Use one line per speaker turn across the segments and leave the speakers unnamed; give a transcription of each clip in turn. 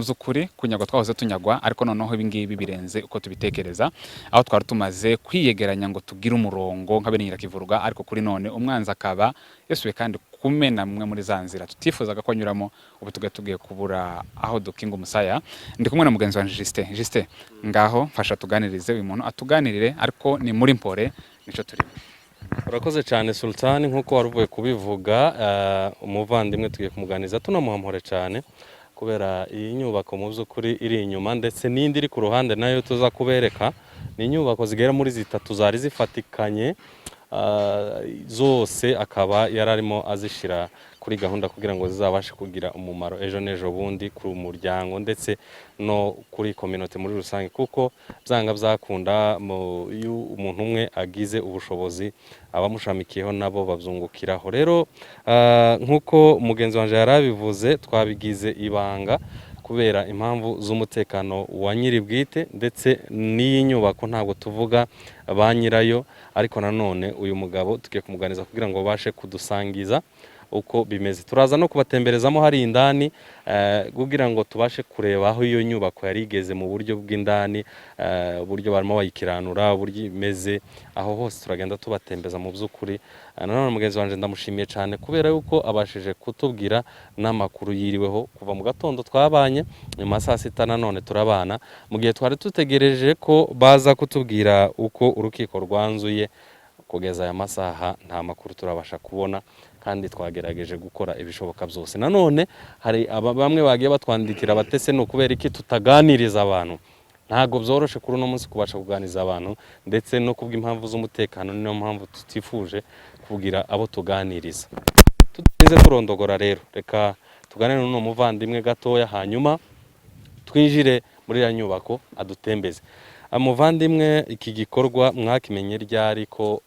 By'ukuri kunyagwa twahoze tunyagwa, ariko noneho ibi ngibi birenze uko tubitekereza, aho twari tumaze kwiyegeranya ngo tugire umurongo nka bene Nyirakivuruga, ariko kuri none umwanzi akaba yasubiye kandi kumena mwe muri za nzira tutifuzaga ko anyuramo. Ubu tugiye tugiye kubura aho dukinga umusaya. Ndi kumwe na mugenzi wanjye Justin. Justin, ngaho mfasha tuganirize uyu muntu, atuganirire, ariko ni muri mpore, nico turimo.
Urakoze cyane, Sultani. Nk'uko wari uvuye kubivuga, umuvandimwe tugiye kumuganiriza, tunamuha mpore cyane kubera iyi nyubako mu by'ukuri iri inyuma, ndetse n'indi iri ku ruhande nayo tuza kubereka. Ni inyubako zigera muri zitatu zari zifatikanye, zose akaba yari arimo azishyira kuri gahunda kugira ngo zizabashe kugira umumaro ejo n'ejo bundi ku muryango ndetse no kuri communauté muri rusange, kuko byanga byakunda iyo umuntu umwe agize ubushobozi, abamushamikiyeho nabo babyungukiraho. Rero nk'uko mugenzi wanjye yari abivuze, twabigize ibanga kubera impamvu z'umutekano wa nyiri bwite ndetse n'iyi nyubako. Ntabwo tuvuga ba nyirayo, ariko nanone uyu mugabo tugiye kumuganiza kugira ngo babashe kudusangiza uko bimeze. Turaza no kubatemberezamo hari indani, kugira ngo tubashe kureba aho iyo nyubako yari igeze mu buryo bw'indani, uburyo barimo bayikiranura, uburyo imeze aho hose turagenda tubatembeza mu by'ukuri. Nanone mugenzi wanjye ndamushimiye cyane kubera yuko abashije kutubwira n'amakuru yiriweho kuva mu gatondo. Twabanye nyuma ya saa sita, nanone turabana mu gihe twari dutegereje ko baza kutubwira uko urukiko rwanzuye. Kugeza aya masaha nta makuru turabasha kubona, kandi twagerageje gukora ibishoboka byose. Nanone hari bamwe bagiye batwandikira batese ni ukubera iki tutaganiriza abantu. Ntabwo byoroshe kuri uno munsi kubasha kuganiriza abantu, ndetse no kubw'impamvu z'umutekano niyo mpamvu tutifuje kubwira abo tuganiriza. Tutarinze turondogora rero, reka tuganire n'uno muvandimwe gatoya, hanyuma twinjire muri iriya nyubako adutembeze. Muvandimwe, iki gikorwa mwakimenye ryari ko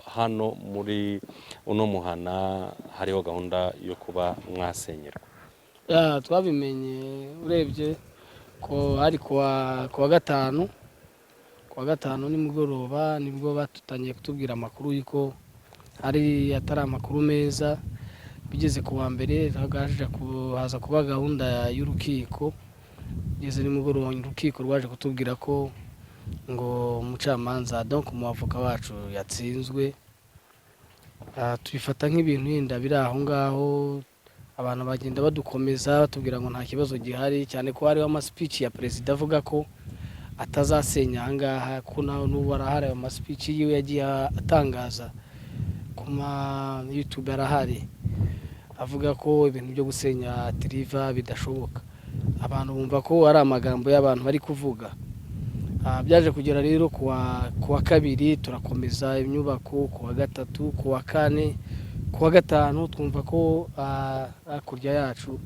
hano muri uno muhana hariho gahunda yo kuba mwasenyerwa?
Ya, twabimenye urebye ko hari kuwa gatanu, kuwa gatanu nimugoroba nibwo batutangiye kutubwira amakuru y'uko hari atari amakuru meza. Bigeze ku wa mbere haje haza kuba gahunda y'urukiko. Bigeze nimugoroba urukiko rwaje kutubwira ko ngo umucamanza, donc umwavoka wacu, yatsinzwe. Tubifata nk'ibintu yenda biri aho ngaho. Abantu bagenda badukomeza batubwira ngo nta kibazo gihari, cyane ko hariho amaspeech ya perezida avuga ko atazasenya aha ngaha, ko nawe n'ubu arahari, ayo maspeech yiwe yagiye atangaza ku ma YouTube arahari, avuga ko ibintu byo gusenya Athi River bidashoboka. Abantu bumva ko ari amagambo y'abantu bari kuvuga. Byaje kugera rero kuwa kabiri turakomeza inyubako, kuwa gatatu, kuwa kane, kuwa gatanu twumva ko hakurya yacu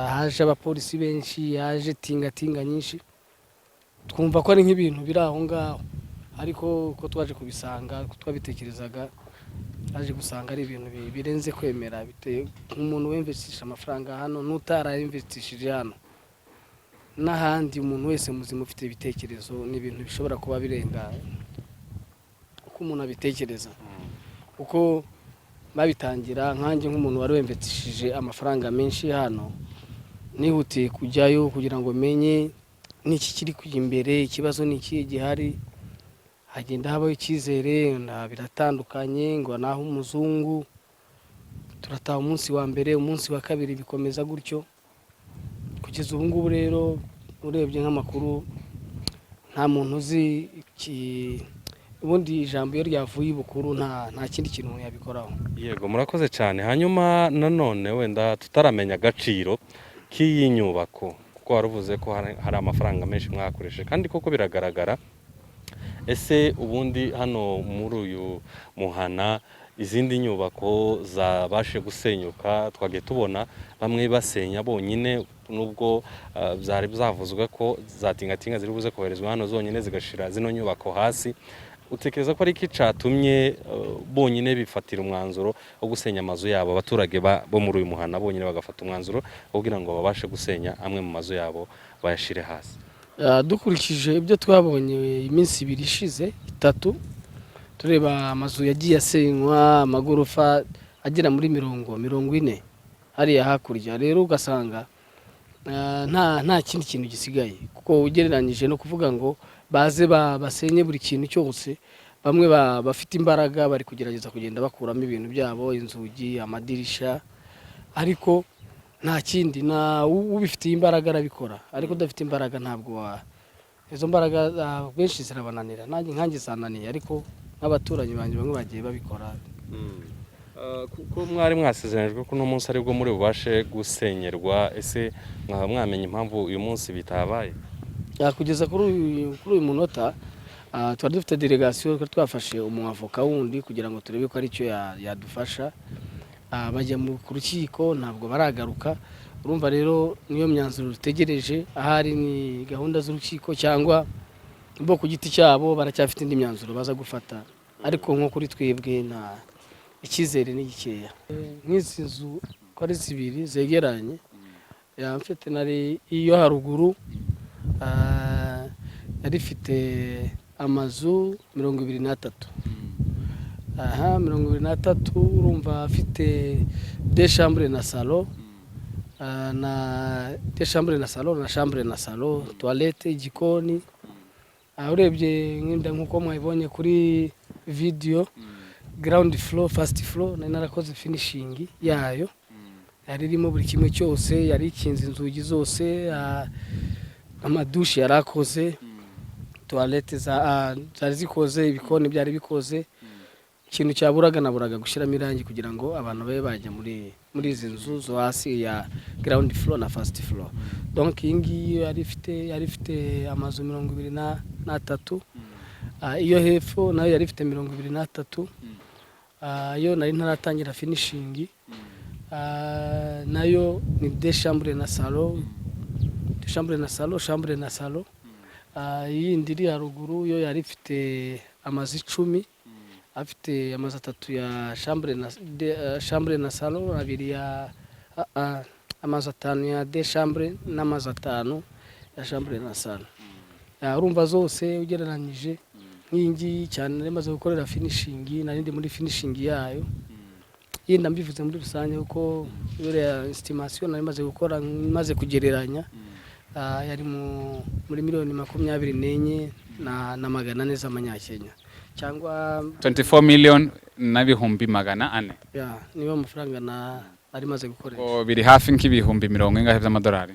haje abapolisi benshi, haje tingatinga nyinshi. Twumva ko ari nk'ibintu biri aho ngaho, ariko uko twaje kubisanga, uko twabitekerezaga, twaje gusanga ari ibintu birenze kwemera. Biteye nk'umuntu wemvestishije amafaranga hano n'utarayemvestishije hano n'ahandi, umuntu wese muzima ufite ibitekerezo, ni ibintu bishobora kuba birenga uko umuntu abitekereza. Kuko babitangira, nkanjye nk'umuntu wari wemvestishije amafaranga menshi hano, nihutiye kujyayo kugira ngo menye n'iki kiri kujya imbere, ikibazo ni ikihe gihari. Hagenda habaho icyizere na biratandukanye ngo naho umuzungu turataha umunsi wa mbere, umunsi wa kabiri, bikomeza gutyo kugeza ubu ngubu. Rero urebye nk'amakuru, nta muntu uzi ubundi ijambo iyo ryavuye ibukuru nta kindi kintu umuntu yabikoraho.
Yego, murakoze cyane. Hanyuma nanone wenda tutaramenya agaciro k'iyi nyubako, kuko wari uvuze ko hari amafaranga menshi mwakoresheje, kandi koko biragaragara. Ese ubundi hano muri uyu muhana izindi nyubako zabashe gusenyuka, twagiye tubona bamwe basenya bonyine, nubwo byari byavuzwe ko za tingatinga ziri buze koherezwa hano zonyine zigashira zino nyubako hasi, utekereza ko ari iki catumye bonyine bifatira umwanzuro wo gusenya amazu yabo, abaturage bo muri uyu muhana bonyine bagafata umwanzuro wo kugira ngo babashe gusenya amwe mu mazu yabo bayashire hasi?
Dukurikije ibyo twabonye iminsi 2 ishize, 3, tureba amazu yagiye asenywa, amagorofa agera muri 40 hariya hakurya, rero ugasanga Nta kindi kintu gisigaye, kuko ugereranyije no kuvuga ngo baze basenye buri kintu cyose. Bamwe bafite imbaraga bari kugerageza kugenda bakuramo ibintu byabo, inzugi, amadirisha, ariko nta kindi. Na ubifitiye imbaraga arabikora, ariko udafite imbaraga ntabwo wa izo mbaraga benshi zirabananira. Nanjye nkanjye zananiye, ariko nk'abaturanyi banjye bamwe bagiye babikora.
Ko mwari mwasezeranyijwe ko uno munsi aribwo muri bubashe gusenyerwa, ese mwaba mwamenya impamvu uyu munsi bitabaye?
Kugeza kuri uyu munota, twari dufite delegation, twari twafashe umwavoka wundi kugira ngo turebe ko ari cyo yadufasha. Bajya ku rukiko, ntabwo baragaruka. Urumva rero niyo myanzuro dutegereje. Ahari ni gahunda z'urukiko cyangwa bo ku giti cyabo baracyafite indi myanzuro baza gufata, ariko nko kuri twebwe nta icyizere ni gikeya. Nk'izi nzu ko ari zibiri zegeranye, ya mfite nari iyo haruguru, yari ifite amazu 23. Aha 23, urumva afite deux chambres na salon, na deux chambres na salon na chambre na salon, toilette, igikoni. Urebye nk'inda nk'uko mwabibonye kuri video, ground floor, first floor nari narakoze finishing yayo, yari irimo buri kimwe cyose, yari ikinze inzugi zose, amadushe yari akoze, toilette zari zikoze, ibikoni byari bikoze. Ikintu cyaburaga, naburaga gushyiramo irangi kugira ngo abantu babe bajya muri izi nzu zo hasi ya ground floor na first floor. Donc iyi ngiyi yari ifite amazu 23. Iyo hepfo nayo yari ifite 23. Yo nari ntaratangira finishing. Nayo ni deux chambres na salon, deux chambres na salon, chambre na salon. Iyindi iri haruguru yo yari ifite amazu 10, afite amazu atatu ya chambre na salon, abiri ya amazu atanu ya deux chambres n'amazu atanu ya chambre na salon. Urumva zose ugereranyije nk'iyi ngiyi cyane nari maze gukorera finishing, nari ndi muri finishing yayo. Yenda mbivuze muri rusange, kuko buriya estimation nari maze gukora, maze kugereranya, yari muri miliyoni 24 na 400 z'amanyakenya cyangwa
24 million n'ibihumbi 400.
Ya, niyo amafaranga na nari maze gukoresha.
Ngo biri hafi nk'ibihumbi mirongo ingahe by'amadolari?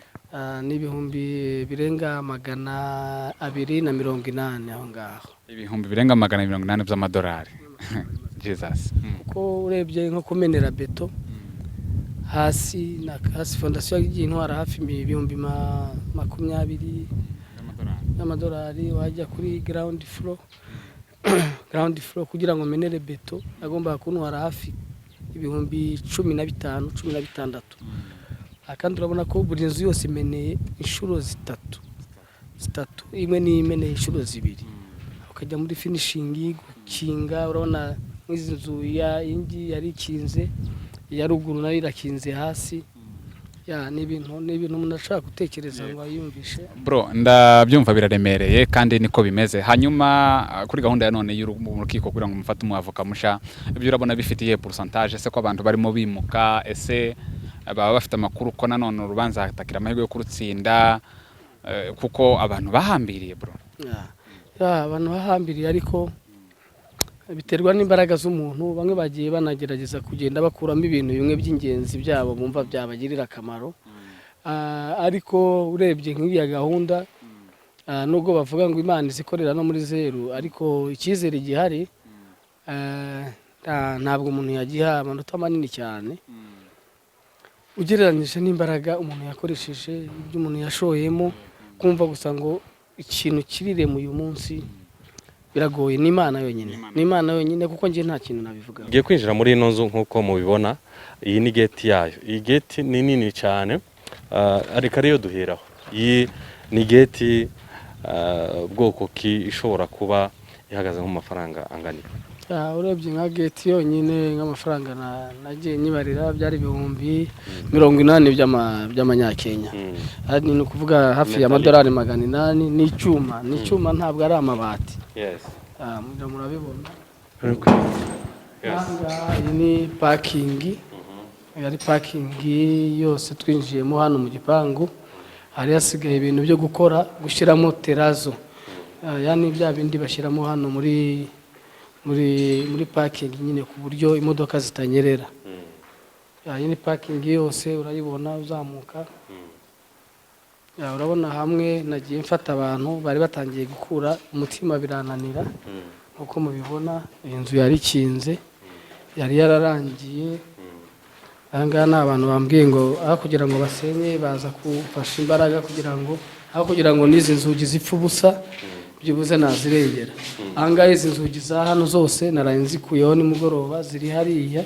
Ni ibihumbi birenga 280 aho ngaho.
Ibihumbi birenga 280 by'amadolari, Jesus.
Kuko urebye nko kumenera beto hasi na hasi, fondasiyo yagiye intwara hafi ibihumbi 20 y'amadolari. Wajya kuri ground floor kugira ngo menere beto agomba kuntwara hafi ibihumbi 15, 16. Kandi urabona ko buri nzu yose imeneye inshuro zitatu zitatu, imwe niyo imeneye inshuro zibiri. Ukajya muri finishing, gukinga, urabona nk'izi nzu ya iyi ngiyi yari ikinze, iya ruguru nayo irakinze hasi. Ya, ni ibintu umuntu ashobora gutekereza ngo ayumvishe.
Bro, ndabyumva biraremereye kandi niko bimeze. Hanyuma kuri gahunda ya none mu rukiko kugira ngo mufate umwavoka musha, ibyo urabona bifitiye pourcentage ese ko abantu barimo bimuka? Ese baba bafite amakuru ko nanone urubanza hatakira amahirwe yo kurutsinda, kuko abantu bahambiriye, bro?
Ya, abantu bahambiriye, ariko biterwa n'imbaraga z'umuntu. Bamwe bagiye banagerageza kugenda bakuramo ibintu bimwe by'ingenzi byabo bumva byabagirira akamaro. Ariko urebye nk'iriya gahunda, nubwo bavuga ngo Imana izikorera no muri zeru, ariko icyizere gihari, ntabwo umuntu yagiha amanota manini cyane ugereranyije n'imbaraga umuntu yakoresheje, ibyo umuntu yashoyemo. Kumva gusa ngo ikintu kirirema uyu munsi biragoye. Ni Imana yonyine, ni Imana yonyine, kuko njye nta kintu nabivugaho.
Ngiye kwinjira muri ino nzu nk'uko mubibona, iyi ni gate yayo. Iyi gate ni nini cyane, ariko ariyo duheraho. Iyi ni gate bwoko ki ishobora kuba ihagaze nk'amafaranga angana iki?
Urebye nka gate yonyine, nk'amafaranga nagiye nyibarira byari 80,000 by'amanyakenya. Ni ukuvuga hafi
Metallic.
y'amadolari 800. Ni icyuma, ni icyuma, ntabwo ari amabati. Murabibona. Ahangaha iyi ni parking, yari parking yose twinjiyemo hano mu gipangu. Hari hasigaye ibintu byo gukora, gushyiramo terrazzo. Yani bya bindi bashyiramo hano muri parking nyine, ku buryo imodoka zitanyerera. Iyi ni parking yose urayibona uzamuka. Urabona hamwe nagiye mfata abantu bari batangiye gukura umutima birananira. Nk'uko mubibona, iyi nzu yari ikinze, yari yararangiye. Aha ngaha ni abantu bambwiye ngo aho kugira ngo basenye, baza kumfasha imbaraga kugira ngo aho kugira ngo n'izi nzugi zipfe ubusa, byibuze nazirengera. Aha ngaha izi nzugi za hano zose naraye nzikuyeho nimugoroba, ziri hariya.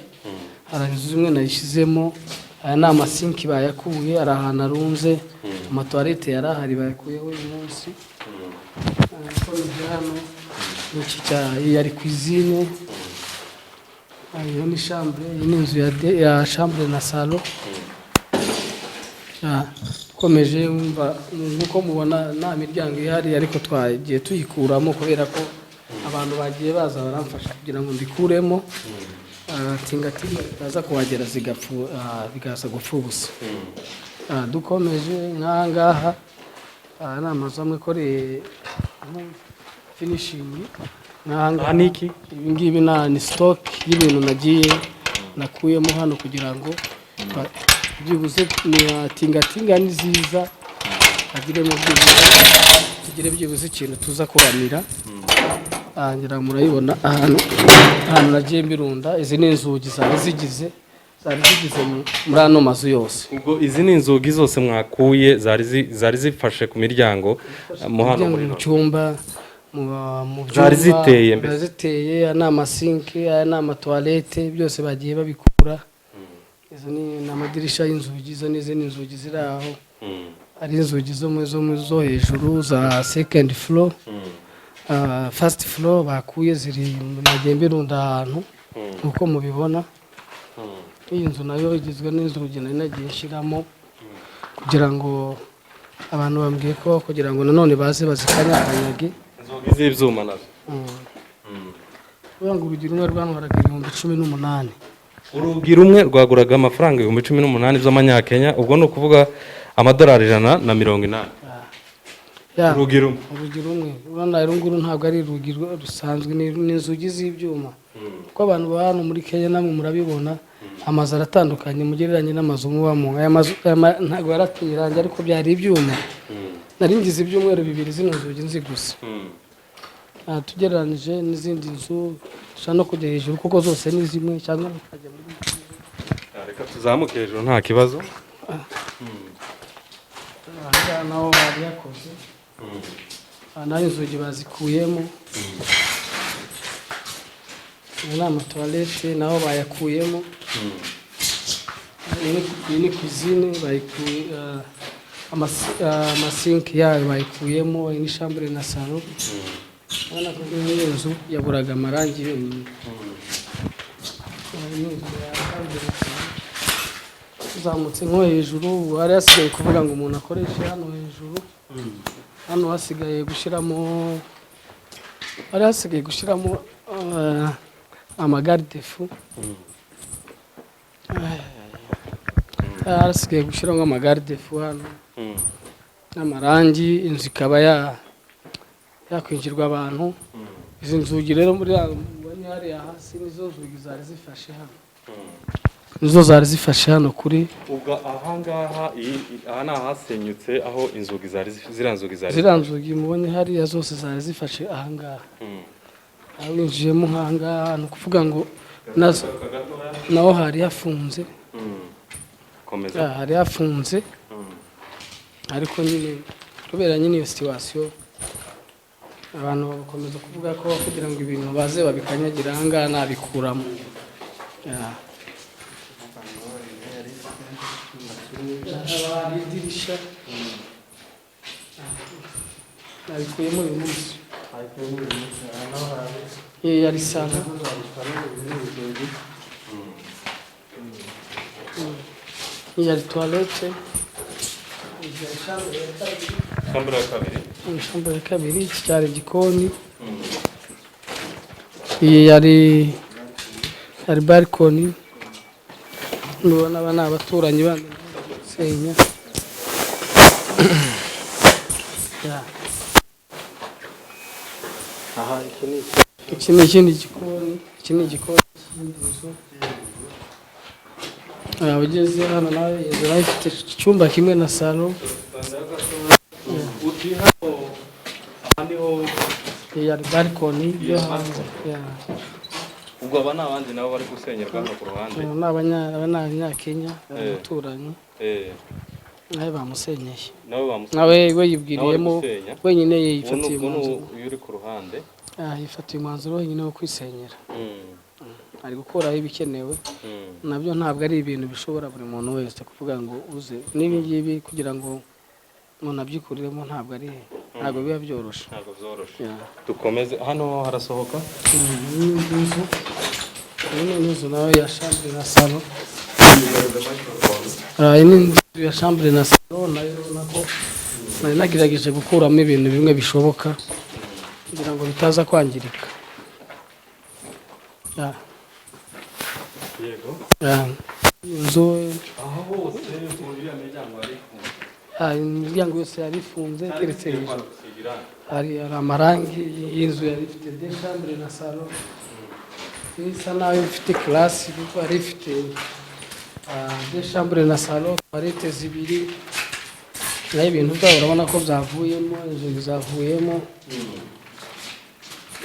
Hari inzu zimwe nayishyizemo. Aya ni amasinki bayakuye, hari ahantu arunze. Amatoilette yari ahari bayakuyeho uyu munsi. Ukomeje hano n'iki cya iyi yari cuisine. Iyo ni chambre, iyi ni inzu ya chambre na salon. Ukomeje wumva nk'uko mubona nta miryango ihari, ariko twagiye tuyikuramo kubera ko abantu bagiye baza baramfasha kugira ngo mbikuremo. Tingatinga zitaza kuhagera zigapfu, bigaza gupfa ubusa. Dukomeje nk'aha ngaha, aha ni amazu amwe akoreye finishing nk'aha ngaha.
Aha ni iki?
Ibi ngibi ni stock y'ibintu nagiye nakuyemo hano kugira ngo byibuze ni tingatinga ni nziza, agiremo byibuze, tugire byibuze ikintu tuza kuramira. Ngira ngo murayibona ahantu nagiye mbirunda. Izi ni inzugi zari zigize muri ano mazu yose.
Ubwo izi ni inzugi zose mwakuye zari zifashe ku miryango mo hano
Imiryango
muri
mu
hano.
cyumba, mu
Zari
byumba,
ziteye mbese?
Zari ziteye. Aya ni amasinki, aya ni amatoilette, byose bagiye babikura. Izo ni amadirisha y'inzugi, izo ni izindi nzugi ziri aho. Hari inzugi zo hejuru za second floor, first floor bakuye, ziri nagiye mbirunda ahantu nk'uko mubibona. Iyi nzu nayo igizwe n'inzugi nari nagiye nshyiramo kugira ngo abantu bambwiye ko kugira ngo nanone baze bazikanyakanyage.
Inzugi z'ibyuma nazo?
Kuvuga ngo urugi rumwe rwantwaraga 18,000.
Urugi rumwe rwaguraga amafaranga 18,000 by'amanyakenya, ubwo ni ukuvuga amadolari 180.
Ya,
Urugi rumwe?
Urugi rumwe. Urabona uru nguru ntabwo ari urugi rusanzwe, ni inzugi z'ibyuma, kuko abantu baba hano muri Kenya namwe murabibona, amazu aratandukanye mugereranye n'amazu mubamo. Aya mazu ntabwo yarateye irangi, ariko byari ibyuma. Nari ngize ibyumweru 2 zino nzugi nziguze. Tugereranyije n'izindi nzu, dushobora no kujya hejuru kuko zose ni zimwe, cyangwa tukajya muri
Reka tuzamuke hejuru, nta kibazo.
Aha ngaha naho bari yakoze. Aha naho inzugi bazikuyemo. Aya ni amatoilette, naho bayakuyemo. Iyi ni cuisine, bayikuye, amasinki yayo bayikuyemo. Iyi ni chambre na salon. Urabona ko iyi nzu yaburaga amarangi yonyine. Iyi ni inzu ya chambre na salon. Tuzamutse nko hejuru, ubu hari hasigaye kuvuga ngo umuntu akoreshe hano hejuru. Hano hasigaye gushyiramo, hari hasigaye gushyiramo amagarde-fou. Hasigaye gushyiramo amagarde-fou hano n'amarangi, inzu ikaba yakwinjirwa abantu. Izi nzugi rero muri mubonye hariya hasi, nizo nzugi zari zifashe hano, nizo zari zifashe hano kuri
Ubwo ahangaha aha ni ahasenyutse, aho inzugi zari ziriya nzugi zari
Ziriya nzugi mubonye hariya zose zari zifashe ahangaha. Aho winjiyemo nk'ahangaha, ni ukuvuga ngo nazo naho hari hafunze.
Komeza.
Ya, hari hafunze, ariko nyine kubera nyine iyo situation, abantu bagakomeza kuvuga ko kugira ngo ibintu baze babikanyagira ahangaha nabikuramo. Ya. Haba hari idirisha, nabikuyemo uyu munsi.
Uyu munsi aha naho hari
Iyi yari salon.
Inzugi.
Iyi yari toilette. Iyi yari chambre ya kabiri.
Chambre ya kabiri.
Chambre ya kabiri. Iki cyari igikoni. Iyi yari balcony. Mubona aba ni abaturanyi bandi senya. Yeah.
Aha, iki ni
Iki ni ikindi gikoni, iki ni igikoni cy'indi nzu. Ah, ugeze hano nawe, inzu nayo ifite icyumba kimwe na salo.
Uti hano, aha niho?
Ya balcony yo hanze. Yeah.
Ubwo aba ni abandi nabo bari gusenyerwa hano ku ruhande?
Aba ni abanyakenya, bari umuturanyi. Nawe bamusenyeye.
Nabo bamusenyeye.
Nawe we yibwiriyemo.
Nawe ari gusenya.
Wenyine
Ubu
yifatiye
ni
umwanzuro.
Uyu uri ku ruhande.
Ah, yifatiye umwanzuro wenyine wo kwisenyera. Ari gukuraho ibikenewe. Nabyo ntabwo ari ibintu bishobora buri muntu wese kuvuga ngo uze n'ibi ngibi, kugira ngo umuntu abyikuriremo ntabwo biba byoroshye.
Ntabwo byoroshe.
Yeah.
Dukomeze, hano harasohoka.
Iyi ni inzu, iyi ni inzu nayo ya chambre na salon. Ah, iyi ni inzu ya chambre na salon nayo, urabona ko nari nagerageje gukuramo ibintu bimwe bishoboka kugira ngo bitaza kwangirika. Yeah.
Yego.
Yeah. Inzu
Aho hose iriya miryango yari ifunze?
Ah, imiryango yose yari ifunze keretse hejuru.
Gusiga irangi.
Hari amarangi. Y'inzu yari ifite deux chambres na salon, isa naho ifite classe kuko yari ifite deux chambres na salon, toilette zibiri. Naho ibintu byabo urabona ko byavuyemo, inzugi zavuyemo.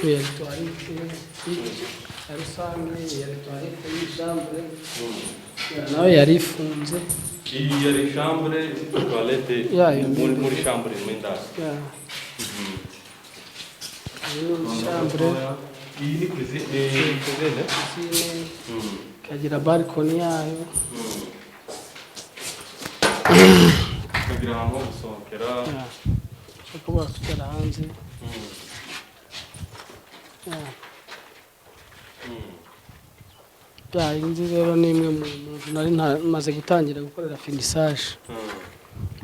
Yari toilette ya rusange, yari toilette y'i chambre nayo yari ifunze.
Iyi yari chambre ifite toilette
Yayo.
muri chambre mo indani.
Yeah. Iyi ni chambre.
Iyi ni cuisine, ni cuisine.
Piscine, ikagira balcony yayo.
Ikagira ahantu ho gusohokera.
Yeah. Ushobora kuba wakwicara hanze. Yeah. Yeah, iyi nzu rero ni imwe mu nzu nari maze gutangira gukorera finissage.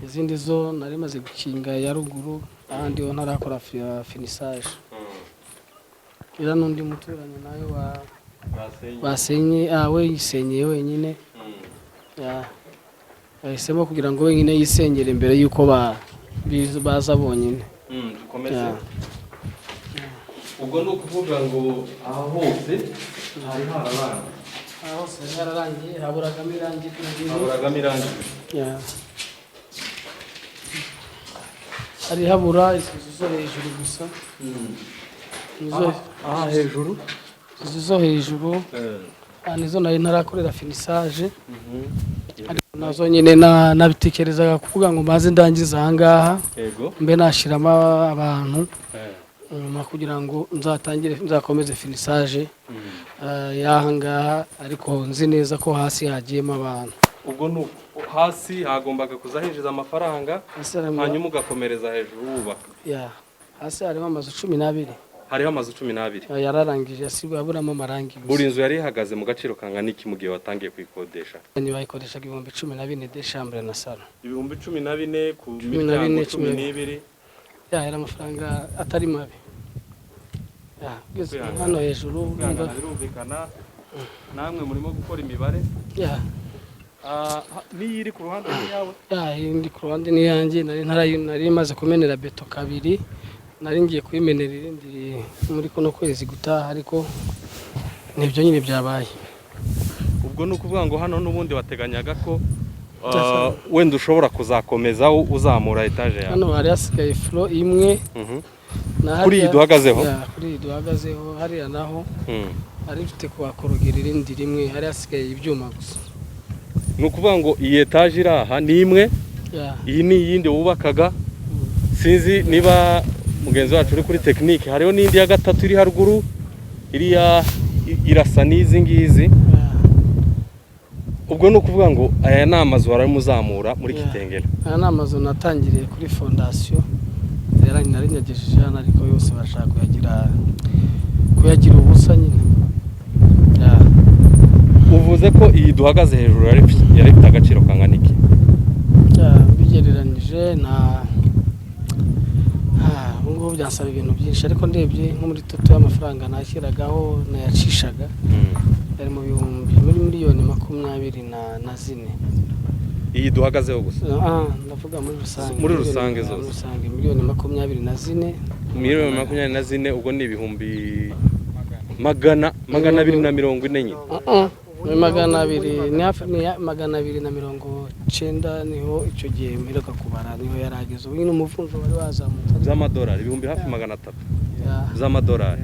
Izindi zo nari maze gukinga ya ruguru, ahandi ho ntarakora finissage. Iriya n'undi muturanyi nawe wa
Basenye.
Basenye, ah, we yisenyeye wenyine. Yeah. Yahisemo kugira ngo wenyine yisenyere mbere y'uko baza bonyine.
Dukomeze.
Yeah.
Ubwo ni ukuvuga ngo aha hose hari hararangiye?
Aha hose hari hararangiye, haburagamo irangi ry'ubururu.
Haburagamo irangi.
Yeah. Hari habura izi nzu zo hejuru gusa.
Aha hejuru?
Izi zo hejuru, ah, nizo nari ntarakorera finissage, ariko nazo nyine nabitekerezaga kuvuga ngo maze ndangize aha ngaha, mbe nashyiramo abantu nyuma kugira ngo nzatangire, nzakomeze finissage y'aha ngaha, ariko nzi neza ko hasi hagiyemo abantu.
Ubwo ni hasi hagombaga kuza hinjiza amafaranga,
Hasi harimo
hanyuma ugakomereza hejuru wubaka.
Yeah, hasi harimo amazu 12.
Hariho amazu 12?
Ah, yararangije, asigaye aburamo amarangi gusa.
Buri nzu yari ihagaze mu gaciro kangana iki mu gihe watangiye kuyikodesha?
Bayikoreshaga 14,000, deux chambres na salon.
14,000 ku
na
miryango
bine,
cumi
cumi na
n'ibiri.
Ya, yari amafaranga atari mabi. Ya, ugeze
Kwihangana.
hano hejuru urumva.
Kwihangana birumvikana, namwe murimo gukora imibare.
Ya.
N'iyi iri ku ruhande ni iyawe?
Ya, indi ku ruhande ni iyanjye. Nari maze kumenera beto kabiri, nari ngiye kuyimenera irindi muri kuno kwezi gutaha, ariko nibyo nyine byabaye.
Ubwo ni ukuvuga ngo hano n'ubundi wateganyaga ko wenda ushobora kuzakomeza uzamura etaje yawe?
Hano hari hasigaye floor imwe. Na
Kuri iyi duhagazeho?
Ya, kuri iyi duhagazeho. Hariya naho hari mfite kuhakorogera irindi rimwe, hari hasigaye ibyuma gusa.
Ni ukuvuga ngo iyi etaje iri aha ni imwe,
Ya.
iyi ni iyindi wubakaga. Sinzi niba mugenzi wacu uri kuri tekinike, hariho n'indi ya gatatu iri haruguru iriya, irasa n'izi ngizi.
Ya.
Ubwo ni ukuvuga ngo aya ni amazu warimo uzamura muri
Yeah.
Kitengela?
Aya ni amazu natangiriye kuri fondation, nari nyagejeje hano, ariko yose bashaka kuyagira ubusa nyine. Ya.
Uvuze ko iyi duhagaze hejuru yari ifite agaciro kangana iki?
Ya, bigereranyije na ubu ngubu byansaba ibintu byinshi, ariko ndebye nko muri total y'amafaranga nashyiragaho, nayacishaga, yari mu bihumbi muri 24 miliyoni.
Iyi duhagazeho gusa?
Ah, ndavuga muri rusange.
Muri rusange
Miliyoni-
zose.
Muri rusange miliyoni 24.
Miliyoni 24, ubwo ni ibihumbi 240 nyine.
Ni 200, ni hafi, ni 290, niho icyo gihe mperuka kubara niho yari ageze. Ubu nyine umuvunjo wari wazamutse ariko-
Z'amadolari ibihumbi hafi 300
Ya,
z'amadolari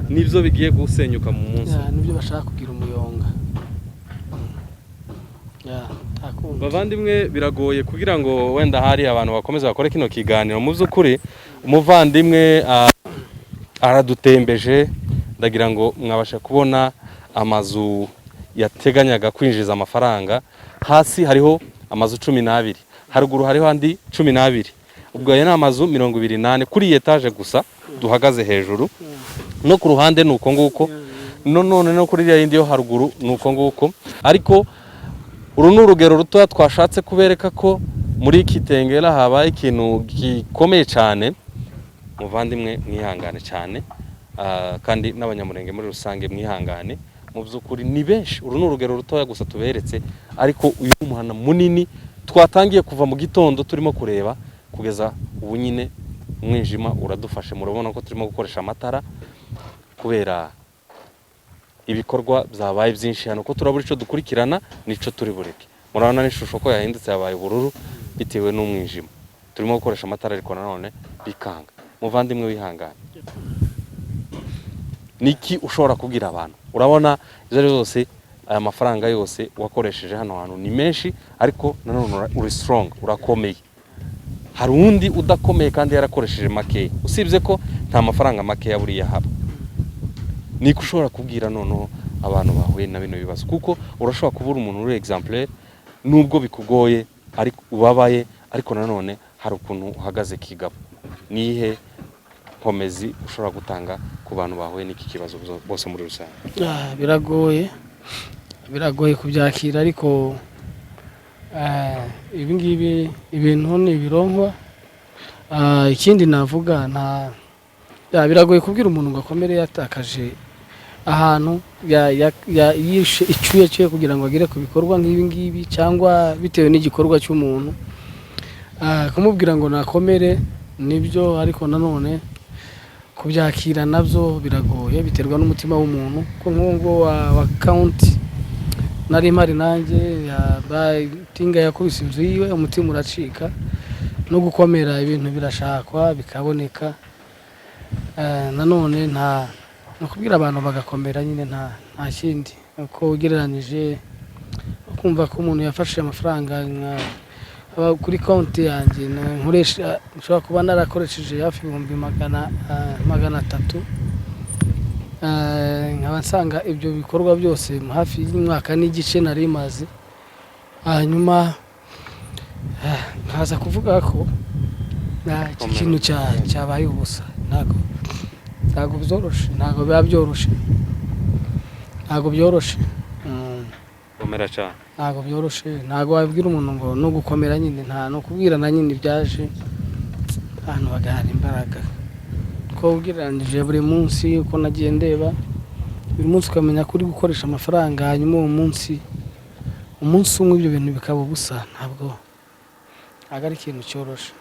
nibyo bigiye gusenyuka mu munsi.
Ya, nibyo bashaka kugira umuyonga. Ya, nta kundi.
Bavandimwe, biragoye kugira ngo wenda hari abantu bakomeze bakore kino kiganiro. Mu by'ukuri umuvandimwe aradutembeje. Ndagira ngo mwabasha kubona amazu yateganyaga kwinjiza amafaranga. Hasi hariho amazu 12, haruguru hariho andi 12, ubwo ayo ni amazu 24 kuri iyi etaje gusa duhagaze hejuru. No ku ruhande ni uko nguko, no none no kuri iriya yindi yo haruguru ni uko nguko. Ariko uru ni urugero rutoya twashatse kubereka ko muri Kitengela habaye ikintu gikomeye cyane. Muvandimwe, mwihangane cyane, kandi n'Abanyamurenge muri rusange mwihangane. Mu by'ukuri ni benshi, uru ni urugero rutoya gusa tuberetse, ariko uyu ni umuhanda munini twatangiye kuva mu gitondo turimo kureba kugeza ubu nyine umwijima uradufashe. Murabona ko turimo gukoresha amatara kubera ibikorwa byabaye byinshi hano, ko turabura icyo dukurikirana n'icyo turi bureke. Murabona n'ishusho ko yahindutse, yabaye ubururu bitewe n'umwijima. Turimo gukoresha amatara ariko nanone bikanga. Muvandimwe, wihangane. Niki ushobora kubwira abantu? Urabona izo ari zo zose, aya mafaranga yose wakoresheje hano hantu ni menshi, ariko nanone uri strong, urakomeye. Hari undi udakomeye kandi yarakoresheje makeya, usibye ko nta mafaranga makeya buriya haba. Niko ushobora kubwira noneho abantu bahuye na bino bibazo? Kuko urashobora kubura umuntu uri exemplaire nubwo bikugoye ariko ubabaye, ariko nanone hari ukuntu uhagaze kigabo. Nihe nkomezi ushobora gutanga ku bantu bahuye n'iki kibazo bose muri rusange?
Ah, biragoye, biragoye kubyakira, ariko ibi ngibi ibintu ni ibironkwa. Ikindi navuga, nta ya, biragoye kubwira umuntu ngo akomere yatakaje ahantu yishe icyuya cye kugira ngo agere ku bikorwa nk'ibi ngibi, cyangwa bitewe n'igikorwa cy'umuntu. Kumubwira ngo nakomere nibyo, ariko nanone kubyakira nabyo biragoye, biterwa n'umutima w'umuntu. Ko nk'uwo nguwo wa county nari mpari nanjye, tinga yakubise inzu yiwe, umutima uracika. No gukomera, ibintu birashakwa bikaboneka. Nanone nta ni ukubwira abantu bagakomera nyine, nta kindi. Uko ugereranyije kumva ko umuntu yafashe amafaranga nka aba kuri konti yanjye nkoresha, nshobora kuba narakoresheje hafi ibihumbi 300, nkaba nsanga ibyo bikorwa byose hafi y'umwaka n'igice nari maze, hanyuma nkaza kuvuga ko iki kintu cyabaye ubusa. Ntabwo byoroshe, ntabwo biba byoroshe, ntabwo byoroshe.
Komera cyane.
Ntabwo byoroshe, ntabwo wabwira umuntu ngo no gukomera nyine, nta no kubwirana nyine, ibyaje abantu bagahana imbaraga. Ko ugereranyije buri munsi uko nagiye ndeba buri munsi, ukamenya ko uri gukoresha amafaranga, hanyuma uwo munsi, umunsi umwe ibyo bintu bikaba ubusa, ntabwo ari ikintu cyoroshe.